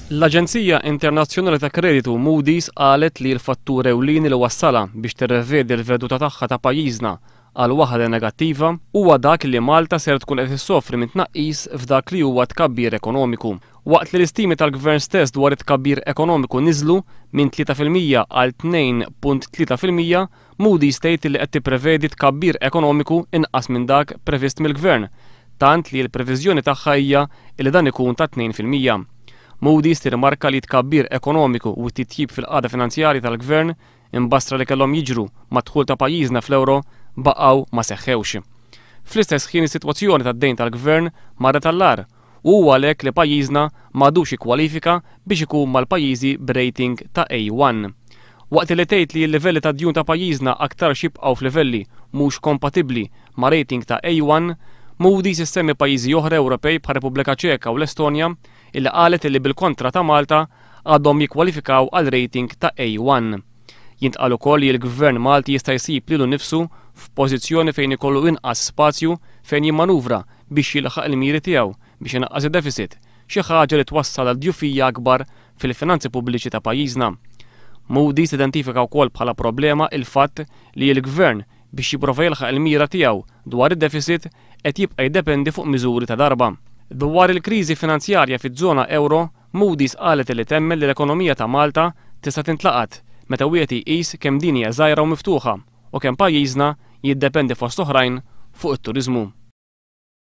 L-aġenzija internazzjonali ta' kreditu Moody's qalet li l-fattur ewlieni li wassalha biex tirrevedi l-veduta tagħha ta' pajjiżna għal waħda negattiva huwa dak li Malta ser tkun qed issofri minn tnaqqis f'dak li huwa tkabbir ekonomiku. Waqt li l-istimi tal-Gvern stess dwar it-tkabbir ekonomiku niżlu minn 3% għal 2.3%, Moody's tgħid li qed tipprevedi tkabbir ekonomiku inqas minn dak previst mill-Gvern, tant li l-previżjoni tagħha hija li dan ikun ta' 2%. Moody's tirrimarka li tkabbir ekonomiku u t-titjib fil-qagħda finanzjarja tal-Gvern imbassra li kellhom jiġru mad-dħul ta' pajjiżna fl-ewro baqgħu ma seħħewx. Fl-istess ħin, is-sitwazzjoni tad-dejn tal-Gvern marret għall-agħar u huwa għalhekk li pajjiżna m'għadux jikkwalifika biex ikun mal-pajjiżi b'rating ta' A1. Waqt li tgħid li l-livelli ta' djun ta' pajjiżna aktarx jibqgħu f'livelli mhux kompatibbli ma' rating ta' A1, Moody's issemmi pajjiżi oħra Ewropej bħal Repubblika Ċeka u l-Estonja, illi qalet li bil-kontra ta' Malta għadhom jikkwalifikaw għal rating ta' A1. Jintqal ukoll li l-Gvern Malti jista' jsib lilu nnifsu f'pożizzjoni fejn ikollu inqas spazju fejn jimmanuvra biex jilħaq il-miri tiegħu biex inaqqas id-deficit, xi ħaġa li twassal għal djufija akbar fil-finanzi pubbliċi ta' pajjiżna. Moody's identifika wkoll bħala problema il-fatt li l-Gvern, biex jipprova jilħaq il-mira tiegħu dwar id-deficit, qed jibqa' jiddependi fuq miżuri ta' darba. Dwar il-kriżi finanzjarja fiż-żona ewro, Moody's qalet li temmen li l-ekonomija ta' Malta tista' tintlaqat meta wieħed jqis kemm din hija żgħira u miftuħa u kemm pajjiżna jiddependi fost oħrajn fuq it-turiżmu.